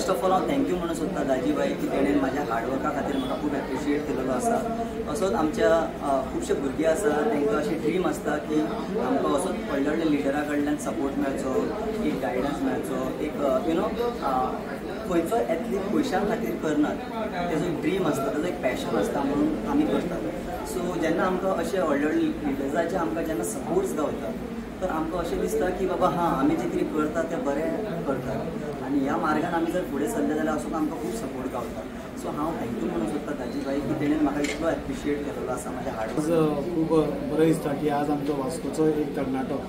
First of all हांव thank you म्हणूंक सोदता दाजीभाई की तेणेन म्हाज्या हार्डवर्का खातीर म्हाका खूब एप्रिशिएट केलेलो आसा. असोच आमच्या खुबशे भुरगे आसा तांकां अशी ड्रीम आसता की आमकां असोच व्हडल्या व्हडल्या लिडरा कडल्यान सपोर्ट मेळचो, एक गायडन्स मेळचो, एक you know खंयचो एथलीट पयशां खातीर करनात, तेजो एक ड्रीम आसता, तेजो एक पॅशन आसता म्हणून आमी करतात. सो जेन्ना आमकां अशे व्हडले व्हडले लिडर्साचे आमकां जेन्ना सपोर्ट्स गावता तर आमकां अशें दिसता की बाबा हां आमी जें कितें करता तें बरें करतात आनी ह्या मार्गान आमी जर फुडें सरले जाल्यार असो आमकां खूब सपोर्ट गावता. सो हांव thank you म्हणूंक सोदता दाजीभाई की तेणेन म्हाका इतलो एप्रिशिएट केलेलो आसा म्हाज्या हार्ड. आज खूब बरें दिसता की आज आमचो वास्कोचो एक तरणाटो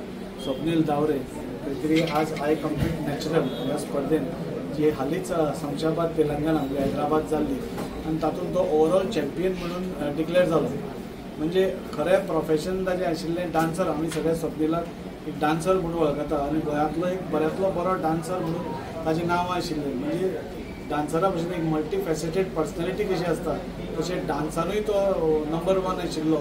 स्वप्नील दावरे खंय तरी आज I compete natural ह्या स्पर्धेन जी हालींच शमशाबाद तेलंगणा म्हणजे हैदराबाद जाल्ली आनी तातूंत तो ओवरऑल चॅम्पियन म्हणून डिक्लेअर जालो. म्हणजे खरें प्रोफेशन ताजें आशिल्लें डान्सर. आमी सगळे स्वप्नीलाक एक डान्सर म्हणून वळखता आनी गोंयांतलो एक बऱ्यांतलो बरो डान्सर म्हणून ताजें नांव आशिल्लें. म्हणजे डान्सरा भशेन एक मल्टी फेसेटेड पर्सनॅलिटी कशी आसता तशें डान्सानूय तो नंबर 1 आशिल्लो.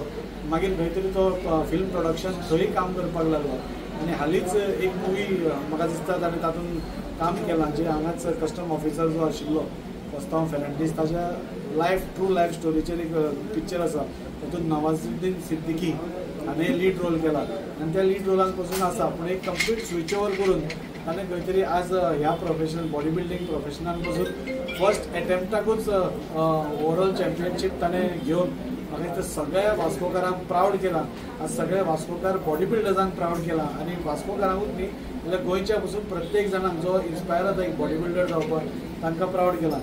मागीर खंय तरी तो फिल्म प्रोडक्शन थंय काम करपाक लागलो आनी हालींच एक मुवी म्हाका दिसता ताणें तातूंत काम केलां जे हांगाच कस्टम ऑफिसर जो आशिल्लो कोस्तांव फेर्नांडीस ताच्या लायफ ट्रू लायफ स्टोरीचेर एक पिक्चर आसा तातूंत नवाजुद्दीन सिद्दीकी हाणें लीड रोल केला आनी त्या लीड रोलान पसून आसा. पूण एक कंप्लीट स्विच ओवर करून ताणें खंय तरी आज ह्या प्रोफेशनल बॉडी बिल्डींग प्रोफेशनान पसून फर्स्ट एटेम्प्टाकूच ओवरऑल चॅम्पियनशीप ताणें घेवन म्हाका दिसता सगळ्या वास्कोकारांक प्रावड केला. आज सगळ्या वास्कोकार बॉडी बिल्डर्सांक प्रावड केला आनी वास्कोकारांकूच न्ही जाल्यार गोंयच्या पसून प्रत्येक जाणांक जो इन्स्पायर जाता एक बॉडी बिल्डर जावपाक तांकां प्रावड केला.